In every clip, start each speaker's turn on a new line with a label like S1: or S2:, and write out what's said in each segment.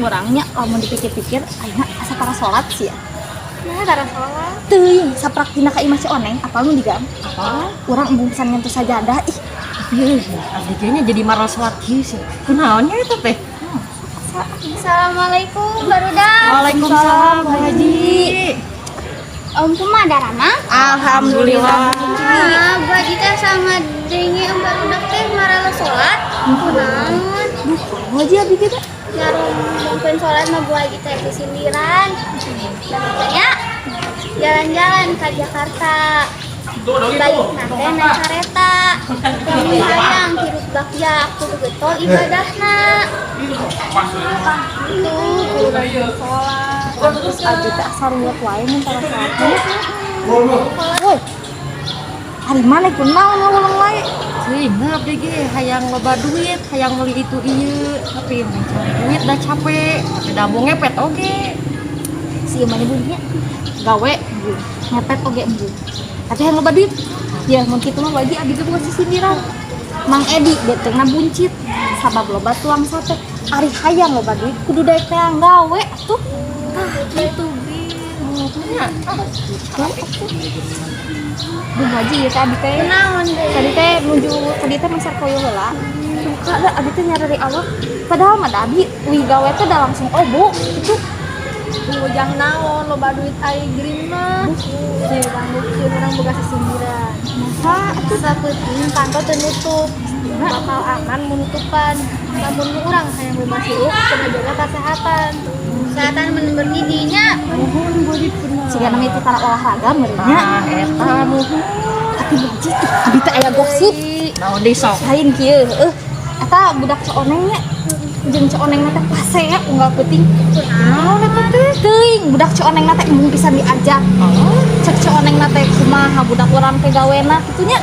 S1: Urangnya lamun dipikir-pikir ayeuna asa tara salat sih ya.
S2: Nah, tara salat.
S1: Teuing saprak dina ka imah si Oneng, apal nu digam?
S3: Apa?
S1: Urang embung pisan nyentuh sajadah ih.
S3: Iya, abdi kayaknya jadi maral sholat kieu sih. Kunaon nya eta teh?
S2: Assalamualaikum, barudak.
S3: Waalaikumsalam, Bu Haji.
S2: Om kumaha daramang?
S3: Alhamdulillah.
S2: Nah, Bu Haji teh sama dengi om barudak teh maral salat. Kunaon?
S1: Duh, Bu Haji abdi ge teh.
S2: Ngarumpulkeun salat mah Bu Haji teh disindiran. Dan katanya jalan-jalan ke Jakarta. Balik teh naik kereta. Lamun hayang hirup bagja kudu getol ibadahna.
S1: Tuh, kudu salat. Terus abdi teh asa ruwet wae mun tara salat. Woi. Ari maneh kunaon ngawuleng wae?
S3: Teuing abdi ge hayang loba duit, hayang meuli itu ieu, tapi mencari duit dah capek, tapi da mau ngepet oge.
S1: Si ieu mah nya gawe embung, ngepet oge embung. Tapi hayang loba duit. Ya mun kitu mah Bu Haji abdi ge bukan sisindiran. Mang Edi betengna buncit sabab loba tuang sate. Ari hayang loba duit kudu daek teh gawe atuh. Tah kitu bi.
S3: Nya,
S1: Bu Haji ieu teh abdi teh.
S2: Kunaon deui?
S1: Tadi teh nuju tadi teh meser koyo heula. Suka da abdi teh nyareri awak. Padahal mah da abdi uih gawe teh da langsung obo gitu.
S4: Ujang naon loba duit ai green mah. Sih bukti urang boga sisindiran.
S1: Masa
S4: Atuh sapenting panto teu nutup. Bakal aman menutupan. Lamun urang hayang bebas hirup kudu jaga kesehatan.
S2: Kesehatan mun bergizinya.
S3: Nuhun Bu Haji bener.
S1: siga nama itu tara olahraga meureunnya.
S3: Tah eta muhun.
S1: Tapi Bu Haji ih, abdi teh aya gosip.
S3: Naon deui sok?
S1: Lain kieu heueuh. Eta budak Ceu Oneng nya jeung Ceu Oneng teh pasea unggal peuting.
S3: Naon eta teh?
S1: Teuing budak Ceu Oneng teh embung pisan diajak.
S3: Oh.
S1: Cek Ceu Oneng teh kumaha budak urang teh gawena kitu nya.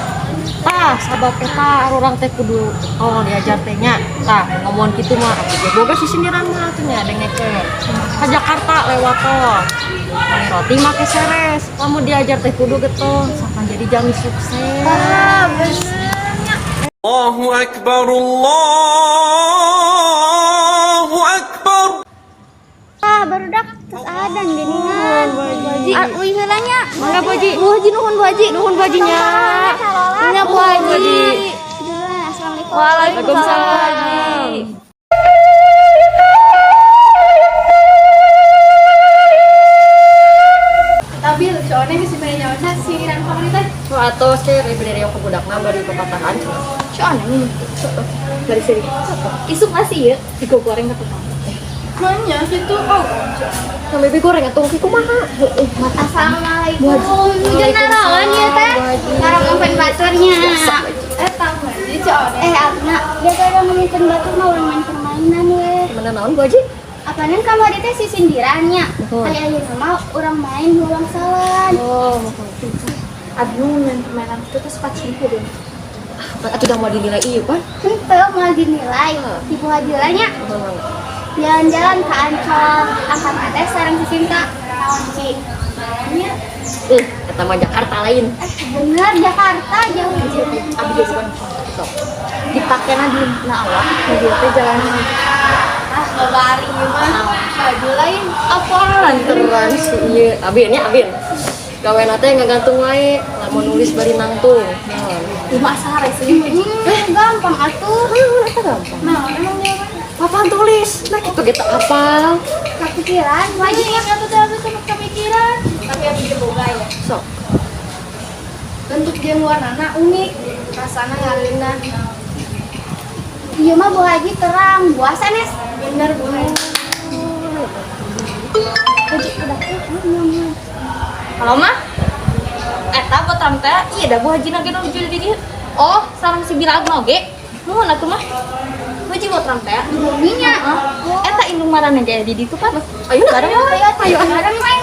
S3: Tah, sabab eta urang teh kudu oh diajar teh nya. Tah, ngomong kitu mah abdi ge boga sisindiran mah atuh nya dengekeun. Ka Jakarta lewat tol. Beli roti make seres. Lamun diajar teh kudu getol, sakan jadi jami sukses.
S2: Ah, benernya.
S5: الله أكبر الله أكبر
S2: Ah, barudak terus adan geuningan. Ah, uih heula nya.
S3: Mangga Bu Haji.
S1: Bu Haji nuhun Bu Haji.
S3: Nuhun Bu Haji nya.
S1: Nya Bu Haji.
S2: Duluan, assalamualaikum.
S1: Waalaikumsalam Bu Haji.
S4: Tabil, si Oneng geus dibere nyaona sindiran kamari teh.
S3: Tuh atos teh beli reo ke budakna bari pepatahan cenah.
S1: Ceu Oneng bari seri. Isuk masih ya digoreng ke tukang.
S4: Manya kitu oh.
S3: Nah, bebe goreng atuh ki kumaha?
S1: Heueuh, mata.
S2: Assalamualaikum. Hujan naraon ieu teh? Ngarang ngompen baturnya.
S4: Eta Bu Haji si Oneng.
S2: Eh, Abna, biasa urang ngomongkeun batur mah urang main permainan we.
S3: Mana naon Bu Haji?
S2: Apanan kamari teh sisindirannya.
S3: Nuhun.
S2: Aya ayeuna mah urang main ulang salan.
S3: Oh, muhun.
S1: Abdi mau main permainan itu terus pacingku deh.
S3: Atuh dah mau dinilai ieu pan.
S2: Henteu moal dinilai. Di Bu Haji lah nya. Jalan-jalan ke Ancol, angkat teh sareng si Sinta. Naon Ci? Nya,
S3: Eta mah Jakarta lain.
S2: eh bener Jakarta jauh.
S1: Abdi ge bukan sok. Dipakena di na awak, mobil teh jalan.
S4: Ah, loba ari ieu mah. Baju lain.
S3: Apa lanteran si ieu? Abin nya abin. Gawena teh ngagantung wae, lamun nulis bari nangtung. Naon?
S1: Lima sare sih.
S2: Gampang atuh.
S3: Eta gampang.
S4: Nah, emang jawabannya
S3: Papan tulis. Nah, kitu ge teu apal.
S2: Kepikiran, Bu Haji nya.
S4: Aku tuh aku sama kepikiran. Tapi abdi ge boga ya.
S3: Sok.
S4: Bentuk jeung warnana unik, rasana ngareunah.
S2: Ieu mah Bu Haji terang, buah sanes.
S4: Bener Bu Haji.
S2: Haji udah nyaman.
S1: Kalau mah eta botram teh iya da Bu Haji na ge nuju di dieu. Oh, sareng si Bilagna oge. Nuhun atuh mah. Bu Haji botram teh.
S2: Di buminya.
S1: Eta indung marana ge di ditu pan.
S3: Ayo
S1: Bareng
S2: Ayo, ayo, bareng main.